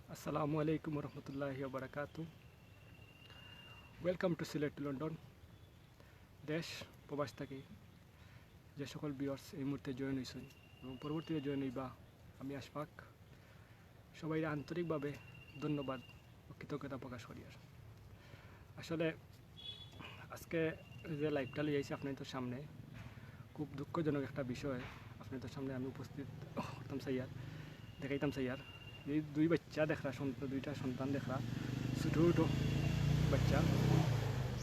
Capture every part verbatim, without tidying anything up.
আসসালামু আলাইকুম রহমতুল্লাহি ওয়া বারাকাতু। Welcome to Sylhet to London. দেশ প্রবাস থাকি যে সকল ভিউয়ার্স এই মুহূর্তে জয়েন হইছেন এবং পরবর্তীতে জয়েন হইবা, আমি আশফাক, সবাই আন্তরিকভাবে ধন্যবাদ ও কৃতজ্ঞতা প্রকাশ করি। আর আসলে আজকে যে লাইভটা লই আইছি আপনাদের সামনে, খুব দুঃখজনক একটা বিষয় আপনাদের সামনে আমি উপস্থিত করতাম চাইয়ার, দেখাইতাম চাইয়ার। এই দুই বাচ্চা দেখরা, সন্ত-, দুইটা সন্তান দেখরা, ছোটো ছোটো বাচ্চা।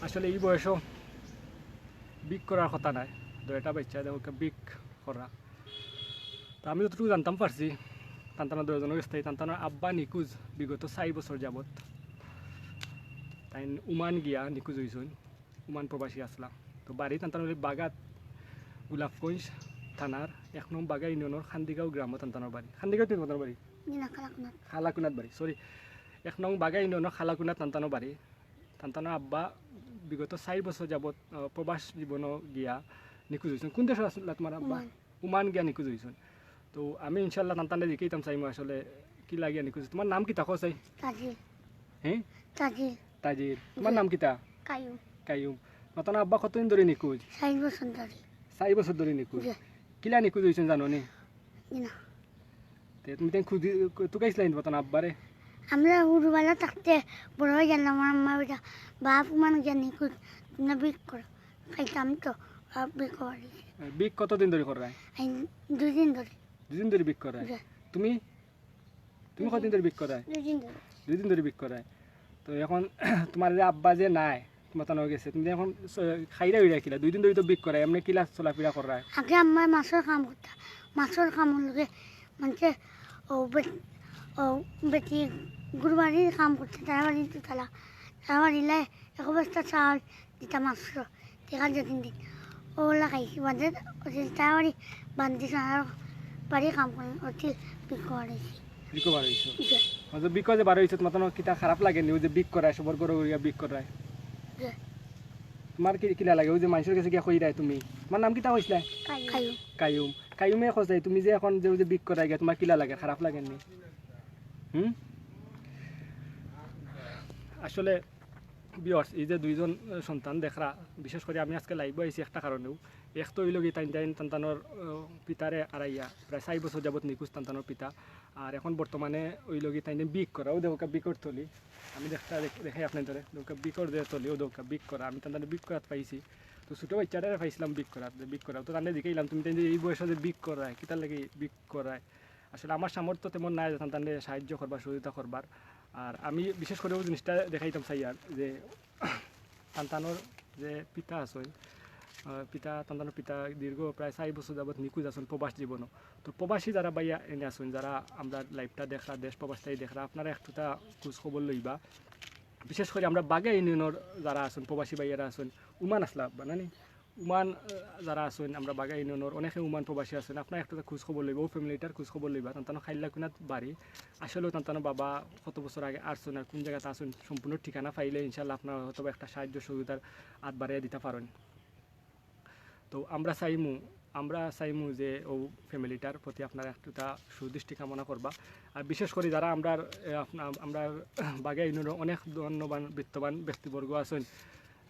আসলে এই বয়সও ভিক করার কথা নায়, দুইটা বাচ্চা দেখো ভিক করা। তো আমি যতটুকু জানতাম পারছি, তান্তানা দুইজনের গেছ থাকি, তান্তানার আব্বা নিখোঁজ বিগত চার বছর যাবত। তাইন ওমান গিয়া নিখোঁজ হইছইন, ওমান প্রবাসী আসলা। তো বাড়ি তান্তানার বাগাত, গোলাপগঞ্জ থানার এক নং বাগা ইউনিয়নের খান্দিগাঁও গ্রামো তান্তানার বাড়ি। খান্দিগাঁও তুমি তান্তানার বাড়ি? জি না, খালাকুনাত। খালাকুনাত বাড়ি, সরি, এক নং বাগা ইউনিয়নের খালাকুনাত তান্তানার বাড়ি। তান্তানার আব্বা বিগত চার বছর যাবত, আহ, প্রবাস জীবনো গিয়া নিখোঁজ হইছইন। কোন দেশো আসলা তোমার আব্বা? ওমান। ওমান গিয়া নিখোঁজ হইছইন। তো আমি ইনশাআল্লাহ তান্তানরে জিকাইতাম চাইমু আসলে কিলা গিয়া নিখোঁজ। তোমার নাম কিতা কও চাই? তাজির। হ্যাঁ? তাজির। তাজির। তোমার জি। নাম কিতা? কায়ুম। কায়ুম। তান্তানার আব্বা কতদিন ধরি নিখোঁজ? চার বছর ধরি। চার বছর ধরি নিখোঁজ। জি। কিলা নিখোঁজ হইছইন জানো নি? জি না। তে তুমি তাইন খুঁজি, তুকাইছিলা নি তান্তানার আব্বারে? আমরা হুরুবালা থাকতে বড় হয়ে গেলাম, আমার আম্মা বেটা বাপ ওমান গিয়া নিখোঁজ, তোমরা ভিক করো। খাইতাম তো, বাপ ভিক করে। ভিক কতদিন ধরি কররায়? এই দুই দিন ধরি। দুই দিন ধরি ভিক কররায়? জি। তুমি, তুমি কতদিন ধরি ভিক কররায়? দুই দিন ধরি। দুই দিন ধরি ভিক কররায়। তো এখন তোমার যে আব্বা যে নাই, তোমার তানো গেছে, তুমি এখন স-, খাইরা উইরা কিলা? দুই দিন ধরি তো ভিক কররায়, এমনে কিলা চলাফিরা কররায়? আগে আম্মায় মাছর কাম করতা, মাছর কাম লগে মানষে ও বে-, ও বেটি গুরবাড়ির কাম করতে, তার বাড়ি তো তালা, তার বাড়িলে এক বস্তা চাউল দিতা মাছর। ঠিক আছে, তিন দিন। ও লাগাইছি, বাদে ওই যে তার বাড়ি বান্দি সারা বাড়ি কাম করে, ওটি ভিক করাইছি। ভিক করাইছো? জি। আচ্ছা, ভিক যে বারইছো, তোমার তো কিতা খারাপ লাগে নি? ওই যে ভিক করায়, সবর ঘরো ঘরো গিয়া ভিক করায়। জি। তোমার কি, কিলা লাগে? ওই যে মানষর গেছে গিয়া কইরায় তুমি। তোমার নাম কিতা কইছিলা? কায়ুম। কায়ুম। কায়ুমে কইছে, তুমি যে এখন যে ওই যে ভিক করায় গিয়া, তোমার কিলা লাগে? খারাপ লাগে নি? হুম? আসলে ভিউয়ার্স, এই যে দুইজন, আহ, সন্তান দেখরা, বিশেষ করি আমি আজকে লাইভো আইছি একটা কারণেও। এক তো অইলো গি তাইন তাইন তান্তানোর, আহ, পিতারে আরাইয়া প্রায় চাইর বছর যাবত নিখোঁজ তান্তানোর পিতা। আর এখন বর্তমানে অইলো গি তাইন ভিক করা, ও দেখউক্কা ভিকর থলি। আমি দেখতা দেখ-, দেখাই আপনাইন্তরে, দেখউক্কা ভিকর যে থলি, ও দেখউক্কা ভিক করা। আমি তান্তানোর ভিক করাত পাইছি। তো ছোট বাইচ্চাটারে পাইছিলাম ভিক করাত, যে ভিক করা। তো তান্তারে জিকাইলাম, "তুমি তাইন যে এই বয়সো যে ভিক করায়, কিতার লাগি ভিক করায়?" আসলে আমার সামর্থ্য তেমন নাই যে তান্তারে সাহায্য করবার, সহযোগিতা করবার। আর আমি বিশেষ করি ও জিনিসটা দেখাইতাম চাইয়ার যে তান্তানোর যে পিতা আছইন, আহ, পিতা, তান্তানোর পিতা দীর্ঘ প্রায় চাইর বছর যাবত নিখোঁজ আছইন প্রবাস জীবনো। তো প্রবাসী যারা ভাইয়া এনে আছইন, যারা আমরার লাইভটা দেখরা, দেশ প্রবাস থাকি দেখরা, আপনারা একটুতা খোঁজ খবর লইবা। বিশেষ করি আমরার বাগা ইউনিয়নর যারা আছইন, প্রবাসী ভাইয়ারা আছইন, ওমান আছলা আব্বা নানি? ওমান, আহ, যারা আছইন, আমরার বাগা ইউনিয়নর অনেকে ওমান প্রবাসী আছইন, আপনারা একটুতা খোঁজ খবর লইবা, ও ফ্যামিলিটার খোঁজ খবর লইবা। তান্তানো খাইল্লাকুনাত বাড়ি, আসলেও তান্তানো বাবা কত বছর আগে আছইন আর কোন জাগাত আছইন, সম্পূর্ণ ঠিকানা পাইলে ইনশাআল্লাহ আপনারা হয়তো বা একটা সাহায্য সহযোগিতার হাত বাড়াইয়া দিতা পারইন। তো আমরা চাইমু, আমরা চাইমু যে ও ফ্যামিলিটার প্রতি আপনারা একটুতা সুদৃষ্টি কামনা করবা। আর বিশেষ করি যারা আমরার, এ, আপনা-, আমরার বাগা ইউনিয়নর অনেক ধনবান, বিত্তবান ব্যক্তিবর্গ আছইন,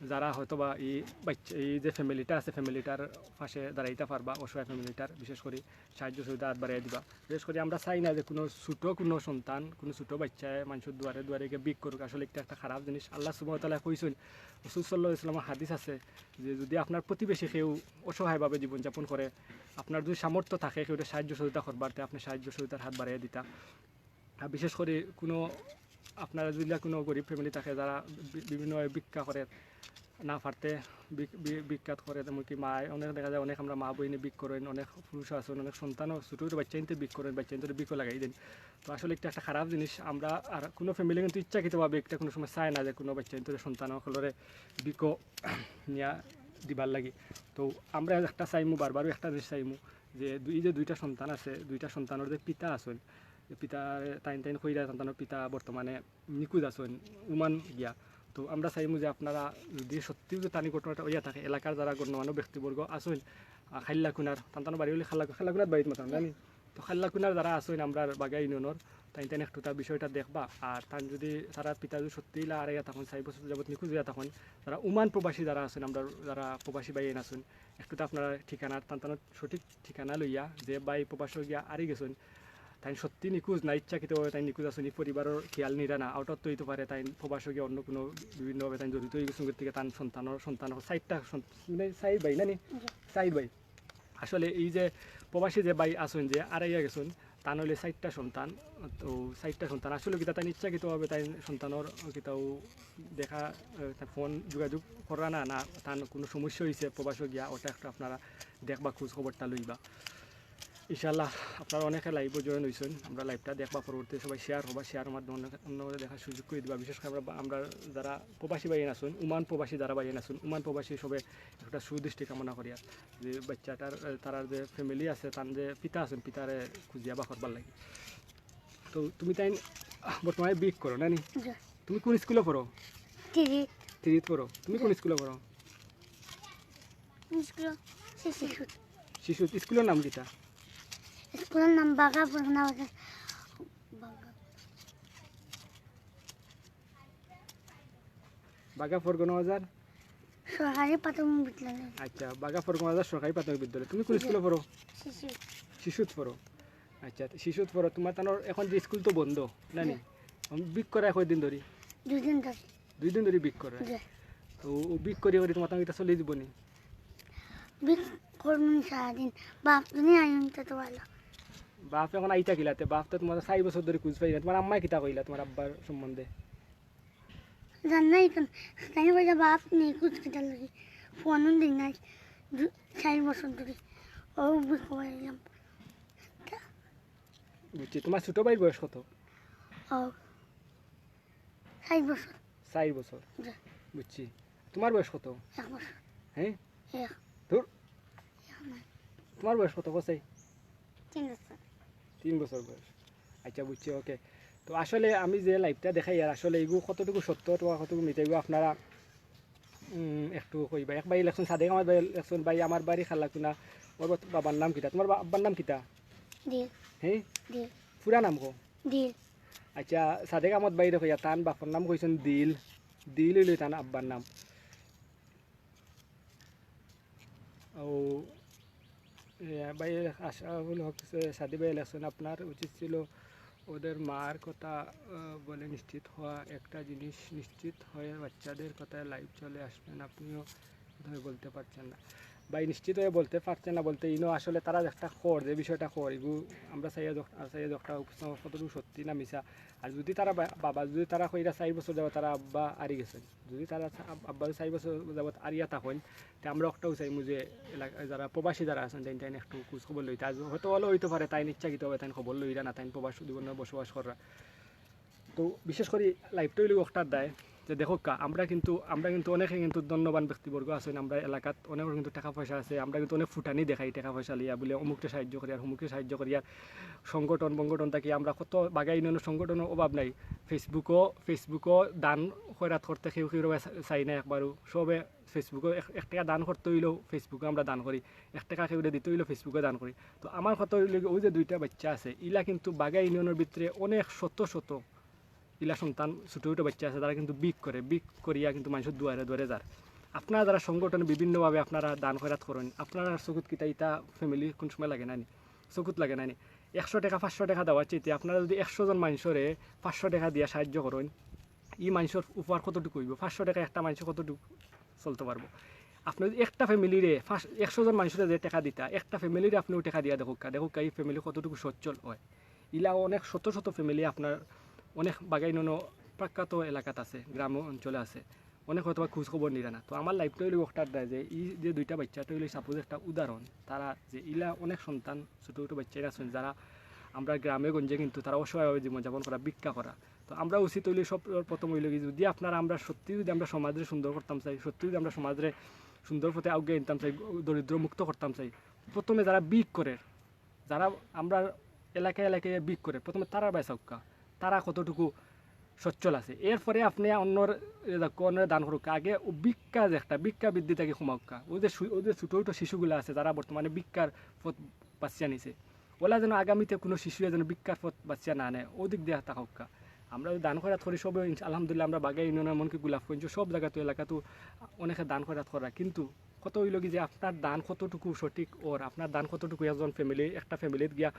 যারা হয়তো বা এই বাইচ্চা, এই যে ফ্যামিলিটা আছে, ফ্যামিলিটার পাশে দাঁড়াইতা পারবা, অসহায় ফ্যামিলিটার বিশেষ করি সাহায্য সুবিধা হাত বাড়াইয়া দিবা। বিশেষ করি আমরা চাই না যে কোনো ছোটো কোনো সন্তান, কোনো ছোটো বাইচ্চায় মানষর দুয়ারে দুয়ারে গিয়া ভিক করুক। আসলে একটা, একটা খারাপ জিনিস। আল্লাহ সুবহানাহু ওয়া তাআলায় কইছইন, রাসূল সাল্লাল্লাহু আলাইহি ওয়াসাল্লামর হাদিস আছে যে যদি আপনার প্রতিবেশী কেউ অসহায়ভাবে জীবনযাপন করে, আপনার যদি সামর্থ্য থাকে কেউরে সাহায্য সহযোগিতা করবার, তে আপনি সাহায্য সহযোগিতার হাত বাড়াইয়া দিতা। আর বিশেষ করি কোনো আপনারা যদি কোনো গরিব ফ্যামিলি থাকে যারা বি-, বিভিন্নভাবে ভিক্ষা করে, না পারতে ভিক-, ভি-, ভিক্ষাত করে, যেমন কি মা, অনেক দেখা যায় অনেক আমরা মা বইনে ভিক করেন, অনেক পুরুষ আছেন, অনেক সন্তানও ছোটো ছোটো বাইচ্চাইন্তে ভিক করেন, বাইচ্চাইন্তরে ভিকও লাগাই দেন। তো আসলে একটা, একটা খারাপ জিনিস। আমরা আর কোনো ফ্যামিলি কিন্তু ইচ্ছাকৃতভাবে একটা কোনো সময় চায় না যে কোনো বাইচ্চাইন্তরে সন্তান সকলরে ভিকও নিয়া দিবার লাগি। তো আমরা একটা চাইমু, বারবারও একটা জিনিস চাইমু যে দুই, এই যে দুইটা সন্তান আছে, দুইটা সন্তানর যে পিতা আছেন, যে পিতা তাইন তাইন কইরা সন্তানর পিতা বর্তমানে নিখোঁজ আছেন ওমান গিয়া। তো আমরা চাইমু যে আপনারা যদি সত্যি যদি তানি ঘটনাটা হইয়া থাকে, এলাকার যারা গণ্যমান্য ব্যক্তিবর্গ আছেন, আহ, খাইল্লাকুনার, তান্তানো বাড়ি হইলে খাল্লা-, খাইল্লাকুনার বাড়িত মাতাম, জানি? তো খাল্লাকুনার যারা আছইন আমরার বাগা ইউনিয়নর, তাইন তাইন একটু তার বিষয়টা দেখবা। আর তান যদি তারা পিতা যদি সত্যি ইলা আরাইয়া থাকইন, চাইর বছর যাবত নিখোঁজ অইয়া থাকইন, যারা উমান প্রবাসী যারা আছইন, আমরার যারা প্রবাসী ভাইয়াইন আছইন, একটু তো আপনারা ঠিকানা, তান তান সঠিক ঠিকানা লইয়া যে ভাই প্রবাসে গিয়া আরি গেছইন, তাইন সত্যি নিখোঁজ না ইচ্ছাকৃতভাবে তাইন নিখোঁজ আছইন, ই পরিবারর খেয়াল নিরা না, ওটা তো অইতে পারে তাইন প্রবাসে গিয়া অন্য কোনো বিভিন্নভাবে তাইন জড়িত অই গেছইন, গতিকে তান সন্তানর, সন্তানর চাইরটা সন্ত-, মানে চাইর ভাই না নি? জি। চাইর ভাই। আসলে এই যে প্রবাসী যে ভাই আছইন যে আরাইয়া গেছইন, তান অইলে চাইরটা সন্তান, তো চাইরটা সন্তান আসলে কিতা তাইন ইচ্ছাকৃতভাবে তাইন সন্তানর কিতাও দেখা, আহ, ফোন যোগাযোগ করা না, না তান কোনো সমস্যা অইছে প্রবাসে গিয়া, ওটা একটু আপনারা দেখবা, খোঁজ খবরটা লইবা। ইনশাআল্লাহ আপনারা অনেকে live-ও join অইছইন, আমরার live-টা দেখবা, পরবর্তী সবাই share করবা, share-র মাধ্যমে অন্য, অন্য দেখার সুযোগ করি দিবা। বিশেষ করি আমরা, আমরা যারা প্রবাসী ভাইয়াইন আছইন, উমান প্রবাসী যারা ভাইয়াইন আছইন, উমান প্রবাসী সবে একটা সুদৃষ্টি কামনা করিয়ার যে বাচ্চাটার, আহ, তারার যে family আছে, তান যে পিতা আছইন, পিতারে খুঁজিয়া বার করবার লাগি। তো তুমি তাইন, আহ, বর্তমানে বিক করো না নি? জি। তুমি কোন স্কুলো পড়ো? থ্রি। থ্রিত পড়ো। তুমি কোন স্কুলো পড়ো? স্কুল শিশু। শিশু, স্কুলর নাম কিতা? স্কুলর নাম বাগা পূর্ণাবতী। বাগা। বাগা ফরগনা বাজার? সরকারি প্রাথমিক বিদ্যালয়। আচ্ছা, বাগা ফরগনা বাজার সরকারি প্রাথমিক বিদ্যালয়। তুমি কোন জি। স্কুলো পড়ো? শিশু। শিশুত পড়ো। আচ্ছা, শিশুত পড়ো। তুমার তানর এখন যে স্কুল তো বন্ধ, না নি? জি। এখন বিক করায় কয়দিন ধরি? দুই দিন ধরি। দুই দিন ধরি বিক করায়? জি। তো ও বিক করি করি তুমার তানর ইটা চলি যিবো নি? বিক করমু সারাদিন। বাপ তুমি আইন তো, তো ভালো। বাপ এখন আইতা কিলাতে? বাপ তো তুমার চাইর বছর ধরি খুঁজ পাই না। তুমার আম্মায় কিতা কইলা তুমার আব্বার সম্বন্ধে? জানাই তো, তাই কইলা বাপ নিখোঁজ কিতার লাগি, ফোনও দেই নাই, দু-, চাইর বছর ধরি। ও বুঝতে পারলাম। বুঝছি, তুমার ছোট ভাইর বয়স কত? ও, চাইর বছর। চাইর বছর? জি। বুঝছি। তুমার বয়স কত? এক বছর। হ্যাঁ? এক। ধুর। এক না। তুমার বয়স কত, কসাই? তিন বছর। তিন বছর বয়স। আচ্ছা, বুঝছি, ওকে। তো আসলে আমি যে live-টা দেখাই, আর আসলে এইগু কতটুকু সত্য অথবা কতটুকু মিথ্যা, এইগু আপনারা, উম, একটু কইবা। এক ভাই লেখছইন, সাদেক আহমদ ভাই লেখছইন, "ভাই, আমার বাড়ি খালাকুনা, ওর বাবার নাম কিতা? তুমার বা-, আব্বার নাম কিতা?" দিল। হ্যাঁ? দিল। পুরা নাম কও। দিল। আচ্ছা, সাদেক আহমদ ভাইরে কইয়া, তান বাপর নাম কইছইন দিল, দিল অইলো তান আব্বার নাম। ও, এ, ভাই, আশরাফুল হক, এ, সাদি ভাই লেখছইন, "আপনার উচিত ছিল ওদের মার কথা, আহ, বলে নিশ্চিত হওয়া। একটা জিনিস নিশ্চিত হয়ে বাচ্চাদের কথায় live চলে আসবেন, আপনিও বোধহয় বলতে পারছেন না।" ভাই, নিশ্চিত হয়ে বলতে পারছেন না বলতে, ইনো আসলে তারা একটা খবর, যে বিষয়টা খবর, এগু আমরা চাইয়া দেখ-, চাইয়া দেখটা উপস্থাপন কতটুকু সত্যি না মিছা। আর যদি তারা বা-, বাবা, যদি তারা কইরা চাইর বছর যাবত তারা আব্বা আরি গেছইন, যদি তারা চা-, আব-, আব্বা চাইর বছর যাবত আরিয়া থাকইন, তে আমরা একটাও চাইমু যে এলাকা, যারা প্রবাসী যারা আছইন, তাইন, তাইন একটু খোঁজ খবর লইতা। আর হয়তো অইলে অইতো পারে, তাইন ইচ্ছাকৃতভাবে তাইন খবর লইরা না, তাইন প্রবাস জীবনে বসবাস কররা। তো বিশেষ করি live-টা অইলো অকটার দায় যে দেখউক্কা, আমরা কিন্তু, আমরা কিন্তু অনেকে কিন্তু ধনবান ব্যক্তিবর্গ আছইন, আমরা এলাকাত অনেকর কিন্তু টেকা পয়সা আছে, আমরা কিন্তু অনেক ফুটানি দেখাই টেকা পয়সা লইয়া, বুলে অমুকরে সাহায্য করিয়ার, অমুকরে সাহায্য করিয়ার, সংগঠন বংগঠন থাকি আমরা কত বাগা ইউনিয়নর সংগঠনর অভাব নাই। Facebook-ও, Facebook-ও দান খয়রাত করতে কেউ কেউরে চা-, চাই না একবারও, সবে Facebook-ও এক, এক টেকা দান করতে অইলেও Facebook-ও আমরা দান করি, এক টেকা কেউরে দিতে অইলেও Facebook-ও দান করি। তো আমার কথা অইলো গি, ওই যে দুইটা বাচ্চা আছে, ইলা কিন্তু বাগা ইউনিয়নর ভিতরে অনেক শত শত ইলা সন্তান, ছোট ছোট বাচ্চা আছে, তারা কিন্তু ভিক করে, ভিক করিয়া কিন্তু মানষর দুয়ারে দুয়ারে যার। আপনারা যারা সংগঠনে বিভিন্নভাবে আপনারা দান খয়রাত করইন, আপনারার চকুত কিতা ইতা family কোন সময় লাগে না নি? চকুত লাগে না নি? একশো টেকা, পাঁচশো টেকা দেওয়ার চাইতে আপনারা যদি একশো জন মানষরে পাঁচশো টেকা দিয়া সাহায্য করইন, ই মানষর উপকার কতটুকু অইবো? পাঁচশো টেকা একটা মানষে কতটুকু চলতে পারবো? আপনে যদি একটা family-রে পাঁচ, একশো জন মানষরে যে টেকা দিতা, একটা family-রে আপনে ও টেকা দিয়া দেখউক্কা, দেখউক্কা ই family কতটুকু সচ্ছল অয়। ইলা অনেক শত শত family আপনার অনেক বাগা ইউনিয়নর প্রখ্যাত এলাকাত আছে, গ্রাম অঞ্চলে আছে, অনেক হয়তো বা খোঁজ খবর নিরা না। তো আমার live-টা অইলো অকটার দায় যে ই যে দুইটা বাচ্চাটা অইলো suppose একটা উদাহরণ, তারা যে ইলা অনেক সন্তান ছোট ছোট বাচ্চাইন আছইন যারা আমরা গ্রামে গঞ্জে কিন্তু তারা অসহায়ভাবে জীবনযাপন করা, ভিক্ষা করা। তো আমরা উচিত অইলো সব প্রথম অইলো কি, যদি আপনারা আমরা সত্যি যদি আমরা সমাজরে সুন্দর করতাম চাই, সত্যি যদি আমরা সমাজরে সুন্দর পথে আগুয়াই নিতাম চাই, দরিদ্র মুক্ত করতাম চাই, প্রথমে যারা ভিক করের, যারা আমরা এলাকায় এলাকায় ভিক করের, প্রথমে তারার বায় চাউক্কা, তারা কতটুকু সচ্ছল আছে। এরপরে আপনে অন্যর, এ, দেখো, অন্যরে দান করউক্কা। আগে ও ভিক্ষা যে একটা, ভিক্ষা বৃদ্ধি থাকি কমাউক্কা। ও যে সু-, ও যে ছোট ছোট শিশুগুলা আছে, যারা বর্তমানে ভিক্ষার পথ বাছিয়া নিছে, ওলা যেন আগামীতে কুনু শিশুয়ে যেন ভিক্ষার পথ বাছিয়া না নেয়, অউ দিক দিয়া থাকউক্কা। আমরা যে দান খয়রাত করি সবে ইনশা-, আলহামদুলিল্লাহ, আমরা বাগা ইউনিয়নের মনকি গোলাপগঞ্জ সব জাগাত এলাকাত অনেকে দান খয়রাত করা, কিন্তু কথা অইলো কি যে আপনার দান কতটুকু সঠিক অর, আপনার দান কতটুকু একজন ফ্যামিলি, একটা ফ্যামিলিত গিয়া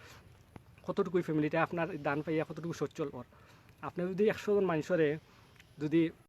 কতটুকু ফ্যামিলিটা আপনার দান পাইয়া কতটুকু সচ্ছল অর। আপনে যদি একশো জন মানষরে যদি